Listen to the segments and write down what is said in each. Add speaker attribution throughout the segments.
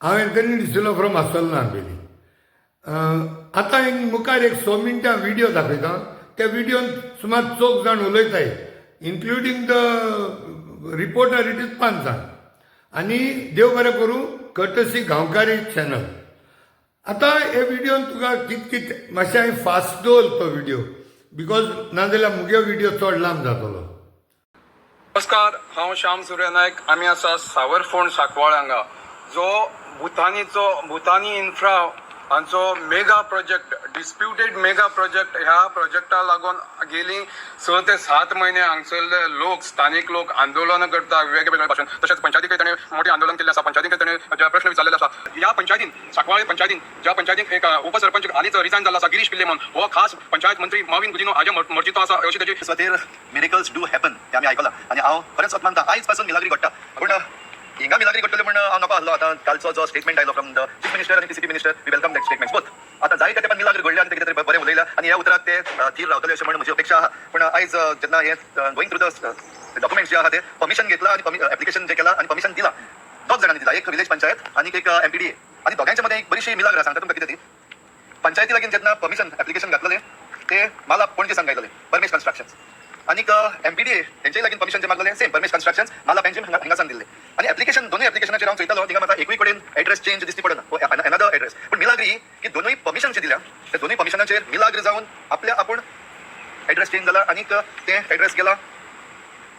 Speaker 1: हांव Anthony D'Silva from आसोल्ला Ambelim. आतां एक मुखार एक 6 मिनटां व्हिडियो दाखयता. त्या व्हिडियोन सुमार चौग जाण उलयताय, including the reporter, it is पांच जाण. आनी देव बरें करूं, कर्टसी गांवकारी चॅनल. आतां हे व्हिडियोन तुका कित कित मातशें हांवें फास्ट दवरलो तो व्हिडियो, because नाजाल्यार मुगे व्हिडियो चड लांब जातलो.
Speaker 2: नमस्कार, हांव श्याम सूर्य नायक. आमी आसा सावरफोंड सांकवाळ हांगा, जो भुतानीचो भुतानी इन्फ्रा हांचो mega project, disputed mega project. ह्या प्रोजेक्टा लागून गेली 6 ते 7 म्हयने हांगसरले लोक, स्थानीक लोक आंदोलनां करता वेगवेगळ्या भाशेन. तशेंच पंचायती ताणें मोठें आंदोलन केल्लें आसा. पंचायतीक ताणें जे प्रश्न विचारलेले आसा, ह्या पंचायतीन, सांकवाळे पंचायतीन, ज्या पंचायतीन एक उपसरपंच हालींच रिजायन जाल्लो आसा, गिरीश पिल्ले म्हणून, हो खास पंचायत मंत्री मॉवीन गुदिन्हो हाजे मर्जीतो आसा अशी तेजी
Speaker 3: स्वतेर मिरेकल्स do happen ते आमी आयकलां आनी हांव खरेंच सत मानता, आयज पासून मिलाग्री घडटा. पूण हिंगा मिलाग्री घडटले म्हण हांव नको आसलो. आतां कालचो जो स्टेटमेंट आयलो फ्रॉम the chief minister आनी TCP minister, we welcome that statement both. आतां जाय त्या तेंपान मिलाग्र घडले आनी ते कितें तरी बरें उलयला आनी ह्या उतराक ते थीर रावतले अशें म्हण म्हजी अपेक्षा आहा. पूण आयज जेन्ना हे गोईंग थ्रू the documents जे आहा, ते परमिशन घेतला आनी एप्लिकेशन जे केलां आनी परमिशन दिला, दोग जाणांनी दिला, एक विलेज पंचायत आनी एक एमपीडीए. आनी दोगांयच्या मध्ये एक बरीशी मिलाग्र सांगता तुमकां कितें ती. पंचायती लागीं जेन्ना परमिशन एप्लिकेशन घातलेलें, ते मला पणजे सावन घातलेलें, परमेश कन्स्ट्रक्शन. आनीक एमपीडीए तेंच्याय लागीं परमिशन जे मागलेलें, सेम परमेश कन्स्ट्रक्शन मला पेंजीम हांगासान दिल्लें. आनी एप्लिकेशन, दोनूय एप्लिकेशनाचेर हांव चोयतालो, थिंगा म्हाका एकूय कडेन एड्रेस चेंज दिसती पडना, अनदर एड्रेस. पूण मिलाग्री की दोनूय परमिशन जे दिल्या, त्या दोनूय परमिशनाचेर मिलाग्र जावन आपल्या आपूण एड्रेस चेंज जाला आनीक ते एड्रेस गेला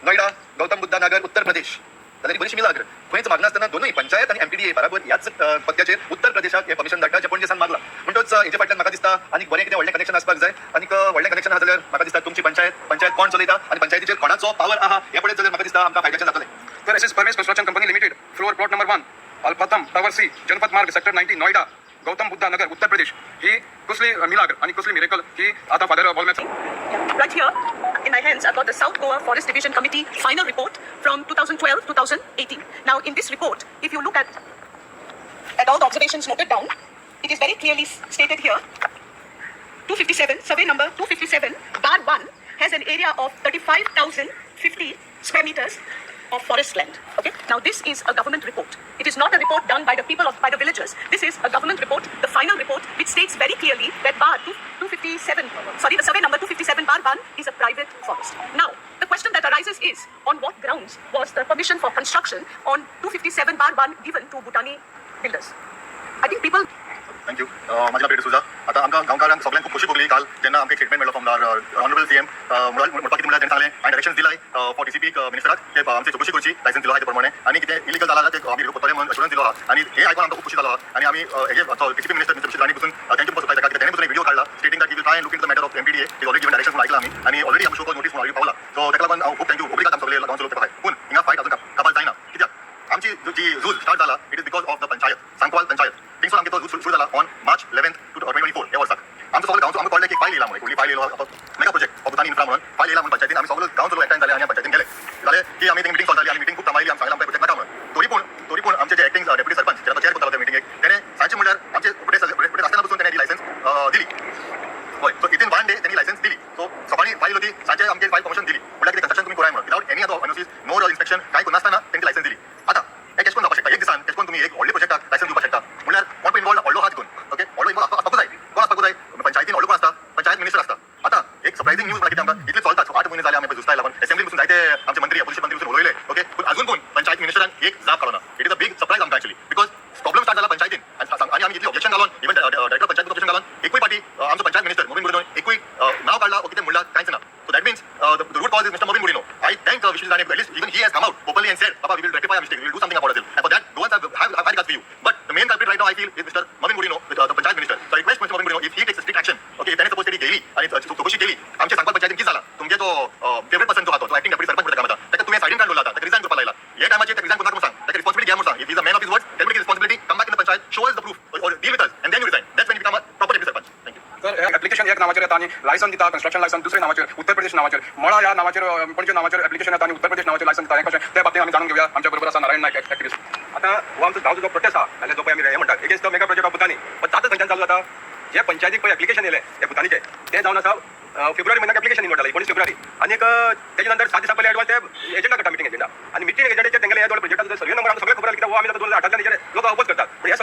Speaker 3: नोयडा, गौतम बुद्धा नगर, उत्तर प्रदेश. जाल्यार ही बरीशी मिलाग्र. खंयच मागनासतना दोनूय पंचायत आनी एमपीडीए बराबर ह्याच पत्त्याचेर उत्तर प्रदेशाक हे परमिशन धाडटा, जे पणजे सावन मागला. म्हणटच हेचे फाटल्यान म्हाका दिसता आनीक बरें कितें व्हडलें कनेक्शन आसपाक जाय. आनीक व्हडलें कनेक्शन आहा जाल्यार म्हाका दिसता तुमची पंचायत, पंचायत कोण चलयता आनी पंचायतीचेर कोणाचो पावर आहा, हे पळयत जाल्यार म्हाका दिसता आमकां फायद्याचें जातलें.
Speaker 2: तर S S Paramesh construction company limited, floor plot number 1, अल्फातम tower C, Janpath मार्ग, सेक्टर 90, नोएडा, गौतम बुद्धा नगर, उत्तर प्रदेश. ही कसली मिलाग्र आणि कसली मिरेकल ही आता father बॉलमॅच
Speaker 4: Right here in my hands, I've got the South Goa Forest Division Committee final report from 2012-2018. Now, in this report, if you look at all the observations noted down, it is very clearly stated here. 257, survey number 257, bar 1 has an area of 35,050 square meters of forest land. Okay. Now this is a government report. It is not a report done by the people of by the villagers. This is a government report, the final report, which states very clearly that bar 2, 257, sorry, the survey number 257 bar 1 is a private forest. Now, the question that arises is, on what grounds was the permission for construction on 257 bar 1 given to Bhutani builders? I think people
Speaker 3: thank you. म्हाजें नांव पेटर सुजा. आतां आमकां गांवकारांक सगळ्यांक खूब खोशी भोगली काल जेन्ना आमकां एक स्टेटमेंट मेळ्ळो फ्रॉम the honourable CM. म्हणपाक कितें म्हणल्यार, ताणें सांगलें हांवें डायरेक्शन दिलाय फॉर टीसीपी मिनिस्टराक की आमची चवकशी करची, लायसन्स दिलो आहा ते प्रमाणे आनी कितें इलिगल जाला जाल्यार ते आमी करतले म्हणून अश्युरन्स दिलो आहा. आनी हे आयकून आमकां खूब खुशी जालो आहा. आनी आमी हेजे टीसीपी मिनिस्टर मिस्टर राणे पसून thank you पसून ताका, कित्याक ताणें पसून एक व्हिडिओ काडला stating that he will try and look in the matter of MPDA, is already given direction आयकला आमी. आनी ऑलरेडी आमकां शो कॉज नोटीस म्हणून पावला. सो ताका लागून हांव खूब thank you, obrigado आमकां सगळे गांवचो लोक ताका. पूण हिंगा फायट अजून काबार जायना, कित्याक आमची जी झूज स्टार्ट जाला, it is because of the panchayat, Sankwal panchayat. थिंगसून आमगे तो झूज सुरू जाला ऑन मार्च 11 2024 ह्या वर्साक. आमचो सगळो गांवचो, आमकां कळ्ळें की फायल येयला म्हणून, व्हडली फायल येयलो, मेगा प्रोजेक्ट भुतानी इन्फ्रा म्हणून फायल येयला म्हणून पंचायतीन. आमी सगळो गांवचो लोक एकठांय जाले आनी पंचायतीन गेले. जाले की आमी मिटींग चलताली आनी मिटींग खूब थांबयली. आमी सांगलें आमकां प्रोजेक्ट नाका म्हणून. तरी पूण आमचे जे एक्टिंग डेप्युटी सरपंच जेन्ना तो चेअर करतालो त्या मिटिंगेक, तेणे सांगचें म्हणल्यार आमचे प्रोटेस्ट आसतना पसून तेणे लायसन्स दिली. हय, सो विथीन वन डे त्यांनी लायसन्स दिली. सो सकाळी फायल होती, सांजे आमचे फायल परमिशन दिली. म्हणल्यार कितें, कन्स्ट्रक्शन तुमी कराय म्हणून, without any other NOC nor inspection, कांय करनासतना तेंकां लायसन्स दिली. आतां हे कशें करून जावपाक शकता? एक दिसान कशें करून तुमी एक व्हडले प्रोजेक्टाक लायसन्स दिवपाक शकता? म्हणल्यार कोण इन्वॉल्व व्हडलो आहा तितून. ओके, व्हडलो इन्वॉल्व आसपाकूच जाय. कोण आसपाकूच जाय? पंचायतीन व्हडलो कोण आसता? पंचायत मिनिस्टर आसता. आतां एक सरप्रायझिंग न्यूज म्हणल्यार कितें, आमकां इतले चलता, 8 म्हयने जाले आमी झुजताय लागून, असेंब्ली पसून जायते आमचे मंत्री, अपोजिशन मंत्री पसून उलयले, ओके, पूण अजून पूण पंचायत मिनिस्टरान एक जाप काडना. It is a big surprise आमकां एक्चुअली, because problem start जाला पंचायतीन. आनी आमी इतली ऑब्जेक्शन घालून, इवन डायरेक्टर पंचायत ऑब्जेक्शन घालून, एकूय पार्टी आमचो पंचायत मिनिस्टर मोविन गुदिन्हो एकूय नाव काडला, कितें म्हणला, कांयच ना. So that means the root cause is Mr. Mauvin Godinho. I thank Vishwajit Rane. At least even he has come out openly and said, "Papa, we will rectify our mistake. We will do something about it." And for that, Goans have high regards for you. But the main culprit right now, I feel, is Mr. Mauvin Godinho, the Panchayat Minister. So I request Mr. Mauvin Godinho, if he takes a strict action, okay, if त्याने suppose तरी गेली आणि चौकशी केली, आमच्या सांगपाल पंचायतीन कितें जाला, तुमगे तो फेवरेट पर्सन जो आहा, तो एक्टिंग डेप्युटी सरपंच म्हणटा काम, ताका तुवें सायडीन काडलो, ताका रिजायन करपाक लायला. हे टायमाचेर ताका रिजायन करनाका म्हणून सांग. ताका रिस्पॉन्सिबिलिटी घे म्हणून सांग. If is a man of his words, tell me responsibility, come back in the panchayat, show us the proof or deal with us and then you resign. That's when you become a proper deputy sarpanch. Thank you.
Speaker 2: तर हे application एक नावाचेर येता आनी license दिता construction license दुसऱ्या नावाचेर, उत्तर प्रदेश नावाचेर. मळा ह्या नावाचेर, Panaji नावाचेर application येता आनी उत्तर प्रदेश नावाचेर लायसन दिता, हें कशें? त्या बाबतीत आमी जाणून घेवया. आमच्या बरोबर आसा नारायण नायक, एक्टिविस्ट.
Speaker 5: आतां हो आमचो गांवचो जो प्रोटेस्ट आहा, जाल्यार जो पळय आमी हे म्हणटात against the mega project of Bhutani, पण जाता खंयच्यान चालू जाता? जे पंचायतीक पळय एप्लिकेशन येयलें ते भुतानीचे, ते जावन आसा फेब्रुवारी म्हयन्याक एप्लिकेशन इनवॉल्व जाला, 19 फेब्रुवारी. आनी एक तेजे नंतर 7 दिसां पयलीं एडवान्स ते एजेंडा काडटा, मिटींग एजेंडा. आनी मिटींग एजेंडाचेर तेंगेले हे दोन प्रोजेक्टाचो सर्वे नंबर आमकां सगळें खबर आसा, कित्याक हो आमी आतां 2008तांतल्यान हेजेर लोक अपोज करतात. पण हे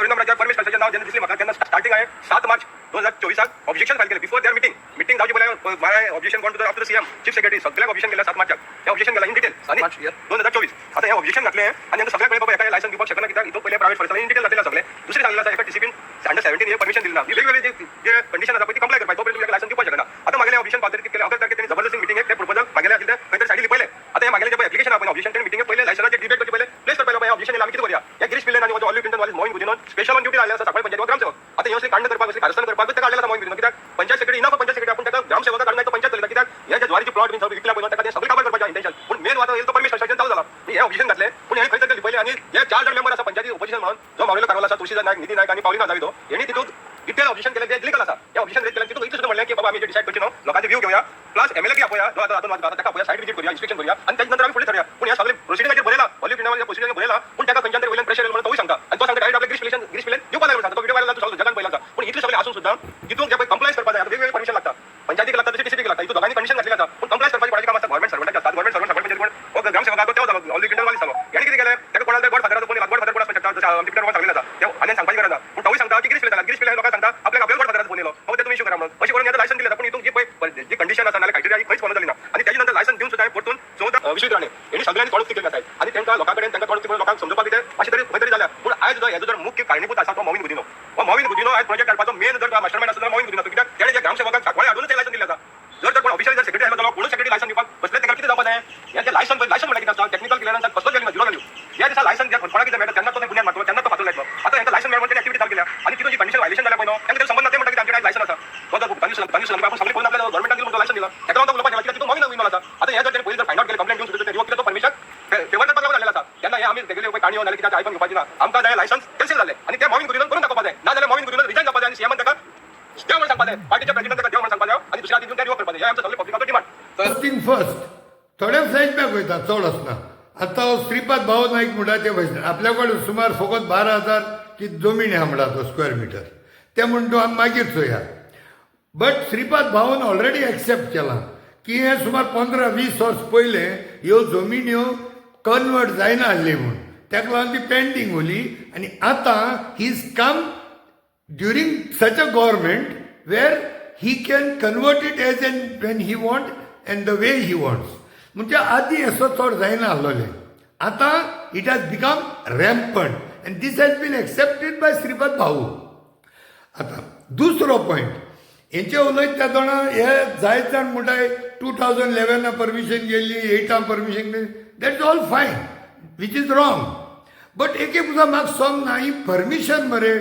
Speaker 5: 2024 ऑब्जेक्शन फायल केलें बिफोर there meeting. Meeting जावचे पयलीं my objection gone to the up to the CM, chief secretary, सगळ्यांक ऑब्जेक्शन केलें 7 मार्चाक. हे ऑब्जेक्शन केलां इन डिटेल आनी
Speaker 6: मार्च year?
Speaker 5: 2024. आतां हे ऑब्जेक्शन घातलें आनी तांकां सगळ्याक कळ्ळें, बाबा, एका लायसन्स दिवपाक शकना, कित्याक हितून पयलें प्रायवेट फॉरेस्ट इन डिटेल घातलें सगळें. दुसरें सांगलें आसा, एका टीसीपीन अंडर 17 हे परमिशन दिली ना. ही वेगवेगळे जे जे कंडिशन आसा पळय, ती कंप्लाय करपाक, तो पर्यंत लायसन्स दिवपाक शकना. आतां मागेलें ऑब्जेक्शन पावतरीर कितें केलें, 11 तारखेर तेणी जबरदस्ती मिटिंगेक ते प्रपोजल मागेलें आशिल्लें ते खंय तरी सायडीक लिपयलें. आतां हे मागेलें जे पळय एप्लिकेशन आहा पळय, ऑब्जेक्शन, तेणी मिटिंगेक पयलें लायसनाचें डिबेट करचे पयलें प्लेस करपाक हे ऑब्जेक्शन आमी कितें करूया? हे गिरीश पिल्ले आनी ऑलिव्ह क्लिंटन वाले Mohin Gudino special on duty आयले आसा सांकवाळे पंचायत ग्रामसेवक. आतां हे असले कांड करपाक, असले कारस्थान करपाक ताका हाडलें आसा मोहीन गुदिनो. कित्याक panchayat secretary enough panchayat secretary, पूण ताका ग्रामसेवका काडून तो पंचायत चलयता. कित्याक हे जे ज्वारीचे प्लॉट बीन सगळे विकल्या पळय, ताका ते सगळे काबार करपाचें इंटेन्शन. पूण मेन आतां तो परमिशन कन्स्ट्रक्शन चालू जाला. हे ऑब्जेक्शन घातले, पूण हे खंय तरी लिपयले आनी हे चार जाण मेंबर आसा पंचायती ऑपोजिशन म्हणून, जो मावलेलो कारवाल आसा, तुळशीदास नायक, निधी नायक आनी पावलिना जाविदो, हेणी तितून डिटेल ऑब्जेक्शन केलें, ते लिगल आसा. हे ऑब्जेक्शन रेज केलें. तितून इतलें सुद्दां म्हणलें की बाबा, आमी डिसायड करचे न्हू, लोकांचे व्यू घेवया, प्लस एमएलए आपया, जो आतां आतां ताका आपया, सायट विजीट करूया, इन्स्पेक्शन करूया आनी ताच्या नंतर आमी फुडें सरया. पूण ह्या सगळे प्रोसिडिंगाचेर बरयला, ऑलिव्ह क्लिंटन प्रोसिडिंग बरयला, पूण ताका खंयच्यान तरी वयल्यान प्रेशर येयलो म्हणून तोवूय सांगता आनी तो सांगता डायरेक्ट आपले गिरीश पिल्लेन, गिरीश पिल्लेन दिवपा लागलो सांगता. तो व्हिडिओ व्हायरल जाता, जगान पयला आसा. पूण इतले सगळे आसून सुद्दां तितून जे पळय कंप्लायन्स करपाक जाय, आतां वेगवेगळे परमिशन लागता, पंचायतीक लागता तशें टीसीपीक लागता. हितून दोगांनी कंडिशन घातलेली आसा, पूण कंप्लायन्स करपाची कोणाचें काम आसता? गव्हर्मेंट सर्वंटाचें आसता. गव्हर्मेंट सर्वंट सांगपाक कोण? हो ग्रामसेवक तो जालो, ऑलिव्ह क्लिंटन वाले जालो. हेणी कितें केलें, ताका कोणाला तरी गॉड फादराचो फोन येयला. गॉड फादर कोण आसपाक शकता? जशें आमच्या पिटर सांगलें आसा, ते आनी सांगपाची गरज ना. पूण तोवूय सांगता की गिरीश पिल्ले जाला. गिरीश पिल्ले लोकांक सांगता आपल्याक आपल्याला गॉड फादराचो फोन येयलो, हो ते तुमी इशू करा म्हणून. अशें करून आतां लायसन्स दिलें, पूण हितून जी पळय जी कंडिशन आसा नाल्यार क्रायटेरिया खंयच फॉलो जाली ना. आनी ताच्या नंतर लायसन्स दिवन सुद्दां परतून 14 विश्वजीत राणे हेणी सगळ्यांनी तोंड उक्ती केल्लें आसा आनी तांकां लोकां कडेन तांकां तोंड उक्ती करून लोकांक समजोवपाक कितें अशें तरी खंय तरी जाल्या. पूण आयज जो हेजो जर मुख्य कारणीभूत आसा तो मोविन गुदिनो. हो मोविन गुदिनो आयज प्रोजेक्ट काडपाचो मेन जर मास्टरमाइंड आसा जाल्यार मोविन गुदिनो. कित्याक तेणें जे ग्रामसेवकांक सांकवाळे हाडूनच ते लायसन्स दिल्लें आसा. जर तर कोण ऑफिशियल जर सेक्रेटरी आयलो जाल्यार कोणूच सेक्रेटरी लायसन्स दिवपाक बसले, ताका कितें जावपाक जाय? हे जे लायसन्स, लायसन्स म्हणल्यार कितें आसता? टेक्निकल क्लियरन्स कसलोच गेली ना, झिरो व्हॅल्यू. ज्या दिसा लायसन्स ज्या कोणाक कितें मेळटा, तेन्ना तो बुन्याद मारतलो, तेन्ना तो फातर लायतलो. आतां हेंका लायसन्स मेळून तेणी एक्टिविटी चालू केल्या आनी तितून जी कंडिशन व्हायलेशन जाल्या पळय न्हू, तांकां संबंद ना. ते म्हणटा की आमचे लायसन्स आसा. तो जर तांणी आपूण सगळें करून आपल्या गव्हर्मेंटान दिलो म्हणून लायसन्स दिला, ताका लागून तो उलोवपाक गेला. कित्याक तितून मोविन इनवॉल्व आसा. आतां हे जर तेणी पयलीं जर फायंड आउट केलें, कंप्लेंट दिवन सुद्दां रिवोक केलें, तो परमिशन फेवर करपाक लागून जाल्लें आसा. तेन्ना हे आमी तेगेले पळय काणयो नाल्यार कित्याक आयकून घेवपाची ना. आमकां जाय लायसन्स कॅन्सल जालें आनी ते मोविन गुदिनोन करून दाखोवपा जाय. ना जाल्यार मोविन गुदिनोन रिजायन जावपा जाय आनी सीएमान ताका देव म्हणून सांगपा जाय, पार्टीच्या प्रेसिडेंट ताका देव म्हणून सांगपा जाय आनी दुसऱ्या दिसून ते रिवोक करपा जाय. हे आमचं सगळे पब्लिकाचो डिमांड.
Speaker 1: फर्स्ट थिंग फर्स्ट, थोडे फ्लॅशबॅक वयता, चड आसना. आतां श्रीपाद भाऊ नाईक म्हणटा ते भशेन आपल्या कडेन सुमार फकत 12,000 की जमीन आहा म्हणटा तो स्क्वेअर मिटर, ते म्हणटा आमी मागीर चोया. बट श्रीपाद भाऊन ऑलरेडी एक्सेप्ट केलां की हे सुमार 15-20 वर्स पयलें ह्यो जमिन्यो कन्वर्ट जायना आसली म्हूण, ताका लागून ती पेंडींग उरली. आनी आतां he is come during such a government where he can convert it as and when he want and the way he wants. म्हणजे आदी असो चड जायना आसलोलें, आतां it has become rampant and this has been accepted by Shripad भाऊ. आतां दुसरो point, हेंचे उलयता तेन्ना हे जायत जाण म्हणटाय 2011 परमिशन गेल्ली, 8 परमिशन गेली. That is all fine, which is wrong. But एक एक सुद्दां म्हाका समजना, ही परमिशन मरे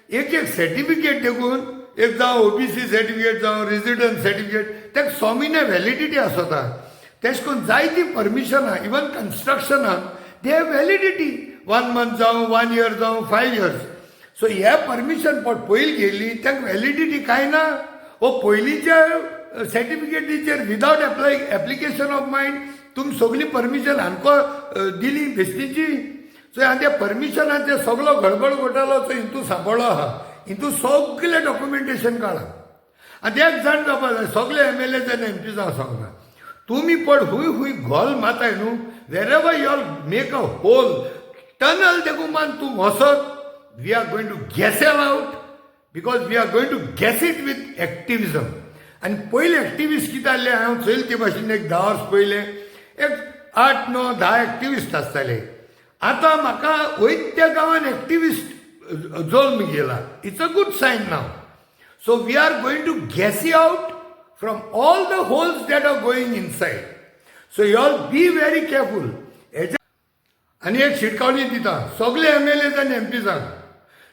Speaker 1: एक एक सर्टिफिकेट देखून एक जावं ओबीसी सर्टिफिकेट जावं रेजिडन्स सर्टिफिकेट, ताका 6 म्हयने व्हॅलिडिटी आसता. तेश करून जायतीं परमिशनां, even कन्स्ट्रक्शनाक they have validity 1 month जावं, 1 इयर जावं, 5 इयर्स. सो हे परमिशन पट पयलीं गेल्ली, ताका व्हॅलिडिटी कांय ना. हो पयलींच्या सर्टिफिकेटीचेर without apply application of mind तुमी सगळीं परमिशन हांकां दिली बेस्टीची. सो आनी त्या परमिशनाचे सगलो गडबड घोटालो हितू सांपडलो आहा. हितू सगळे डॉक्युमेंटेशन काडा. आनी एक जाण जावपा जाय, सगळे एमएलएज आनी एमपीजां सांगना, तुमी पड हुय हुय घोल माताय न्हू, wherever you all make a hole, tunnel देखून मान तूं वचत, we are going to gas out because we are going to gas it with activism. आनी पयले एक्टिविस्ट कितें आहले, हांव चोयले ते भाशेन एक 10 वर्स पयलें एक 8, 9, 10 एक्टिविस्ट आसताले. आतां म्हाका वयत त्या गांवान एक्टिविस्ट जल्म गेला. It's a good sign now. So we are going to gas out from all the holes that are going inside. So you all be very careful. हेच्या आनी एक शिटकावणी दिता सगळे एमएलएज आनी एमपीजांक,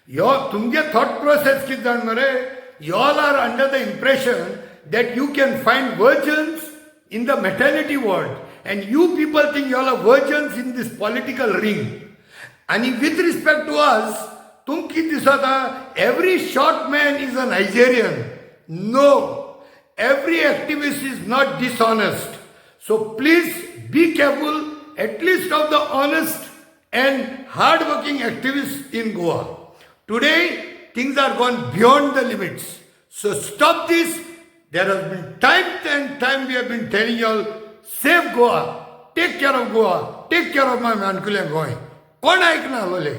Speaker 1: ह्यो तुमगे थॉट प्रोसेस कितें जाण मरे, you all are under the impression that you can find virgins in the maternity ward and you people think you all are virgins in this political ring. आणि विथ रिस्पेक्ट टू अस, तुमकां कितें दिसता, every short man is a Nigerian? No, every activist is not dishonest. So please be careful, at least of the honest and hard-working activists in Goa. Today, things are gone beyond the limits. So stop this. There has been time and time we have been telling you all, save Goa, take care of Goa, take care of my माणकुलें Goa. कोण ऐकना आसलोले?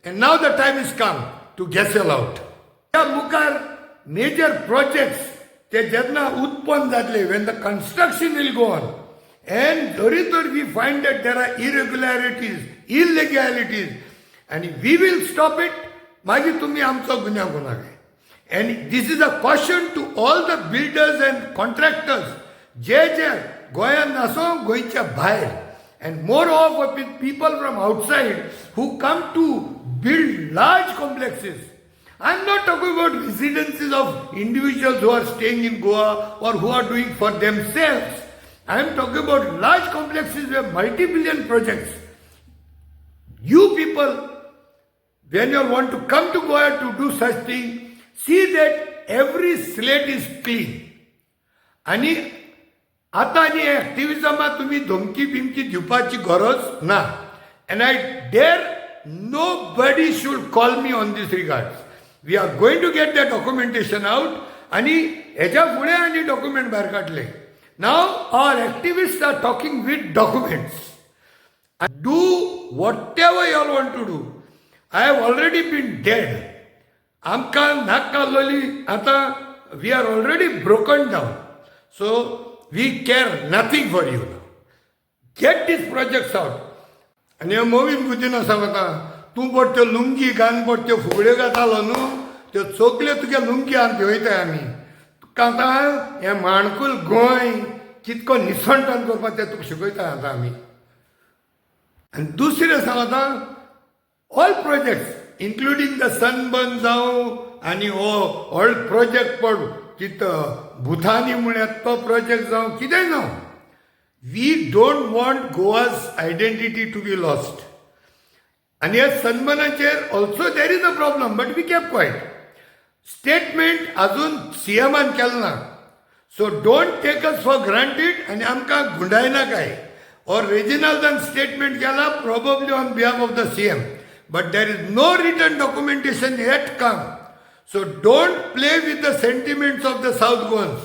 Speaker 1: And now the time is come to gas out. त्या मुखार major projects ते जेन्ना उत्पन्न जातले, when the construction will go on and जरी तर we find that there are irregularities, illegalities, आनी we will stop it. मागीर तुमी आमचो गुन्यांव करूं. And this is a caution to all the builders and contractors जे जे गोंयांत आसूं, गोंयच्या भायर, and more of people from outside who come to build large complexes. I am not talking about residences of individuals who are staying in Goa or who are doing for themselves. I am talking about large complexes where multi-billion projects. You people, when you want to come to Goa to do such thing, see that every slate is clean. आणि आता आनी एक्टिविजमात तुमी धमकी बिमकी दिवपाची गरज ना. And I dare nobody should call me on this regards. We are going to get the documentation out. आनी हेच्या फुडें आनी डॉक्युमेंट भायर काडले. Now our activist are talking with documents. Do whatever you all want to do. I have already been dead. आमकां नाका जाल्ली आतां. We are already broken down, so we care nothing for you. Get these projects out. आनी हे मोवीन कुदिनो सांगता, तूं पट त्यो लुंगी घालून पट त्यो फुगड्यो घातालो न्हू, त्यो सगल्यो तुगे लुंगी हाडून घेवयताय आमी. तुका आतां हें माणकूल गोंय कितको निसणटान करपाक तें तुका शिकयता आतां आमी. आनी दुसरें सांगता, all projects including the sunburn जावं आनी हो ऑल प्रोजेक्ट पड कित भुतानी म्हळ्यार तो प्रोजेक्ट जावं, कितेंय जावं, we don't want Goa's identity to be lost. आनी ह्या सनबर्नाचेर also there is a problem, but we kept quiet. Statement अजून सीएमान केलें ना, so don't take us for granted आनी आमकां गुंडायनाकाय. और रेजिनाल्दान स्टेटमेंट केला probably on behalf of the CM, but there is no written documentation yet come. So don't play with the sentiments of the South Goans.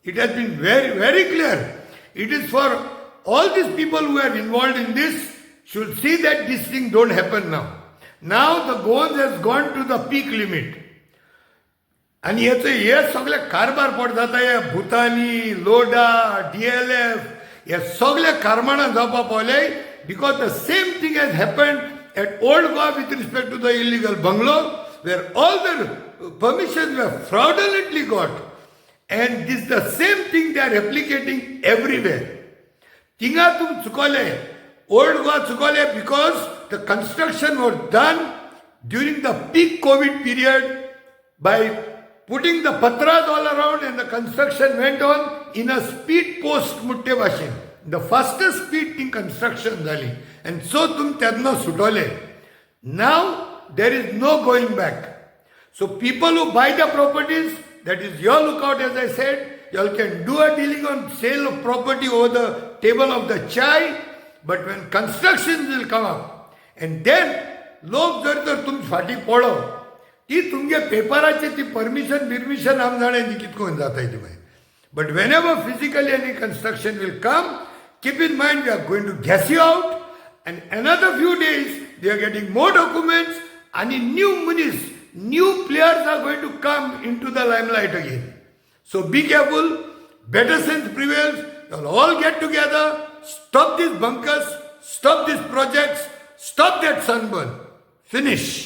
Speaker 1: It has been very, very clear. It is for all these people who are involved in this should see that this thing don't happen now. Now the Goans has gone to the peak limit. आनी हेचो हे सगळे कारभार पड जाता. हे Bhutani, लोडा, DLF हे सगळे कारमाणां जावपा पावले because the same thing has happen at Old Goa with respect to the illegal bungalow, where all the permissions were fraudulently got, and this the same thing they are replicating everywhere. थिंगा तुम चुकले, old Goa चुकले, because the construction was done during the peak Covid period by putting the patras all around, and the construction went on in a speed post मुट्टे भाशेन, the fastest speed in construction जाली. And so तुम तेन्ना सुटवले. Now there is no going back. So people who buy the properties, that is your lookout. As I said, you all can do a dealing on sale of property over the table of the chai, but when construction will come up and then लोक जर तर तुम फाटी पडो ती तुमगे पेपराचे ती permission बिर्मिशन आम जाणा ती कितकोन जाताय ती मागीर. But whenever physically any construction will come, keep in mind we are going to gas you out. And another few days they are getting more documents and new munis, new players are going to come into the limelight again. So be careful, better sense prevails. You'll all get together, stop these bunkers, stop these projects, stop that sunburn. Finish.